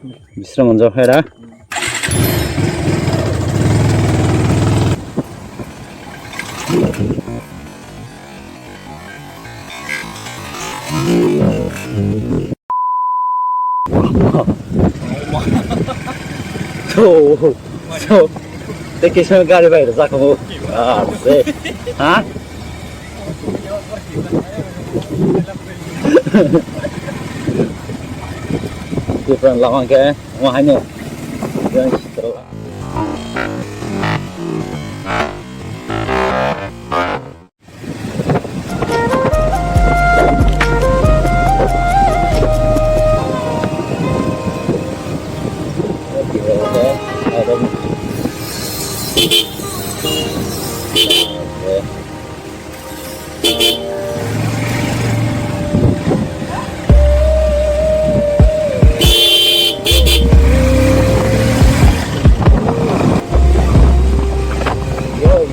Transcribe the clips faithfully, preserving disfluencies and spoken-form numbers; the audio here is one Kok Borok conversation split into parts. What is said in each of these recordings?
Bisra manjak hai da. So, so, tei kisa gari bai rwjak tongo. Ah, se. Ha? Different lama khe, omo haino. Yo,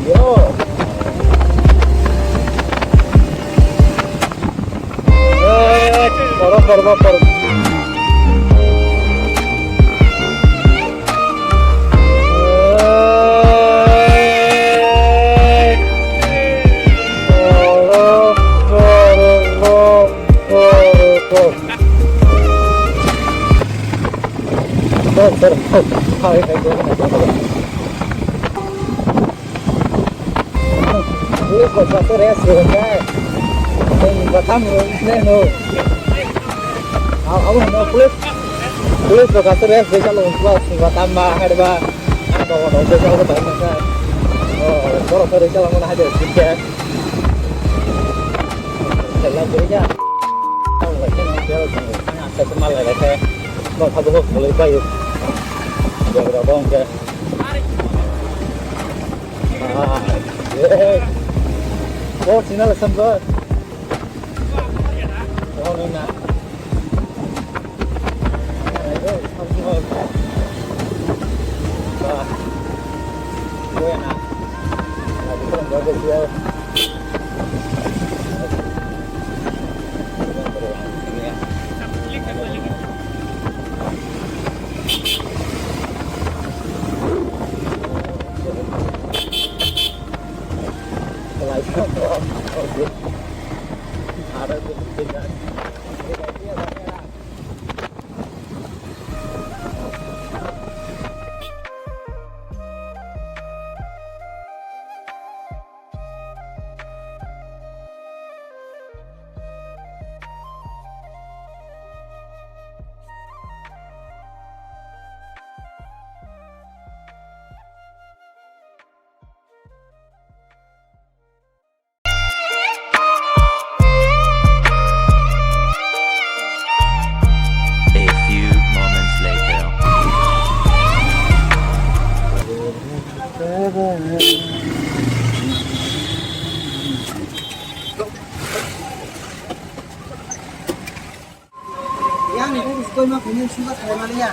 yo. Eh, poro, poro, poro. Eh, poro, poro, poro, poro. Sir, sir. Hi, hi, hi, hi. Police bwsa se rest rwkha. Chwng batham rwkhe no. Abo no police, police bwsa se rest rwkha lo, bwsa batham ba, hai ba. Ang dogo dogo bwsa bai masa. Oh, borok rwkha lo, mana hai de. Chela bwrwi ya. Ang lai khe nang bel song, ang asai khe mal lai khe. Nok habu hok bolai bai. Jagra bong khe. Ah, eh. Oh, sina la sambar. Oh, no, na. A few moments later. Yang ni kok sukoi ma kini suka kaya mana ya?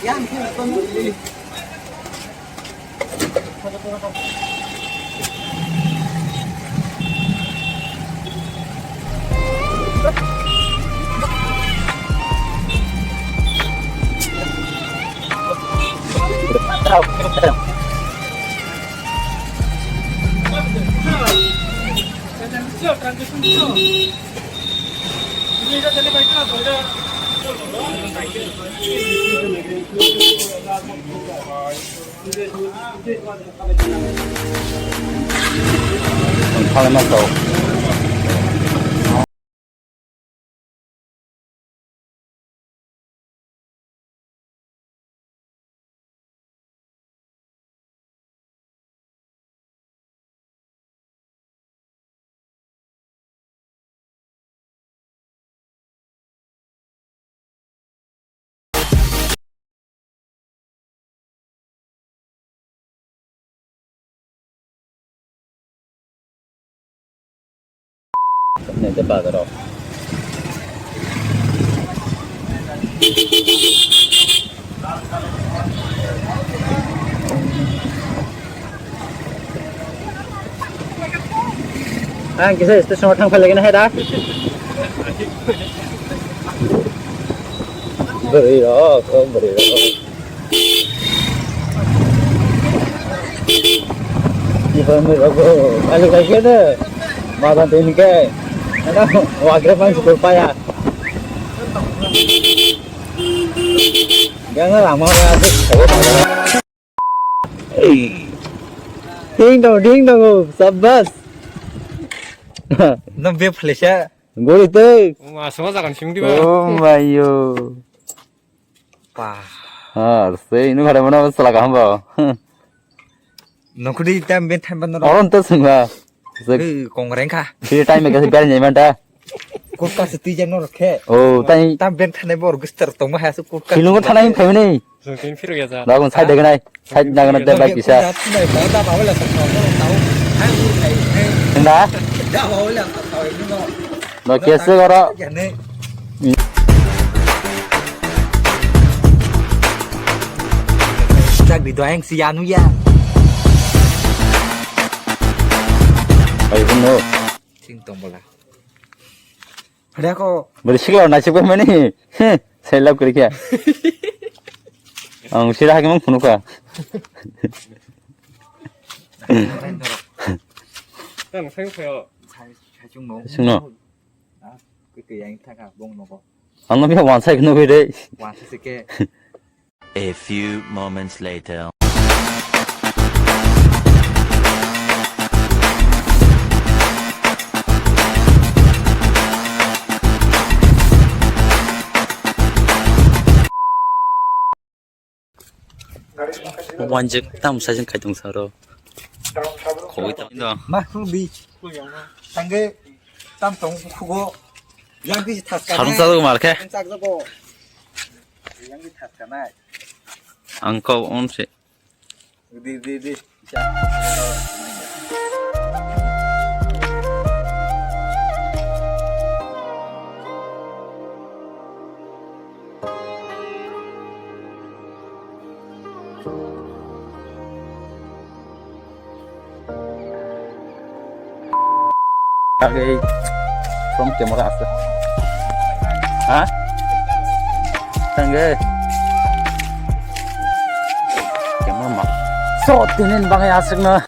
Yang ni kok sukoi ma kini. Nede bazaro. Ang kisa station o thang phailai gana hai da. Bwrwi rok, o bwrwi rok. Ni bwrwi rok bo, kali kali khe de. Madan twi ni khe. Ano, wagre pang sukul paya. Yang lama lah. Ding dong, ding dong, oh, sabbas. No be phlesa. Gori tei. Masuk aja kan sing di ba. Oh, mayo. Pa. Ha, sei ini pada mana salah kaham ba. Nokudi tam ben than ban. Oron to sungwa. Hei, kongreng kha. Free time ka ber nyai manta. Kurka se twi jang no rokhe. Oh, tai. Tam ben thanai bor gustar tong ma ha su kurka. Silung thanai phai mani. Sungtin phiro ya ja. Lagun sai degnai. Sai nagana de bai kisa. Da ba wala sa tau. Hai, hai, hai. Nda? Da ba wala sa tau. No kese goro. Ya ne. Chak di doang si anu ya. Ayo no. Sing tong bola. Ada ko. Beri sikla na sik mani. Heh, saya lap kiri kya. Ang sira hakimang phunukha. Kan saya saya. Saya saya chung no. Sungno. Ah, kau yang thaka bong no ko. Ang no biya wansai khno bide. Wansai sike. A few moments later. Wanjak tam sajang kaitung saro. Khogoi tam do. Ma khru bi. Tangge tam tong khugo. Yang ki thas ka. Sarung sajak mar khe. Sajak go. Yang ki thas ka nai. Ang kau on se. Di di di. Agay, from camera asa. Ha? Tangge. Camera ma. So, tinin bangai asik na.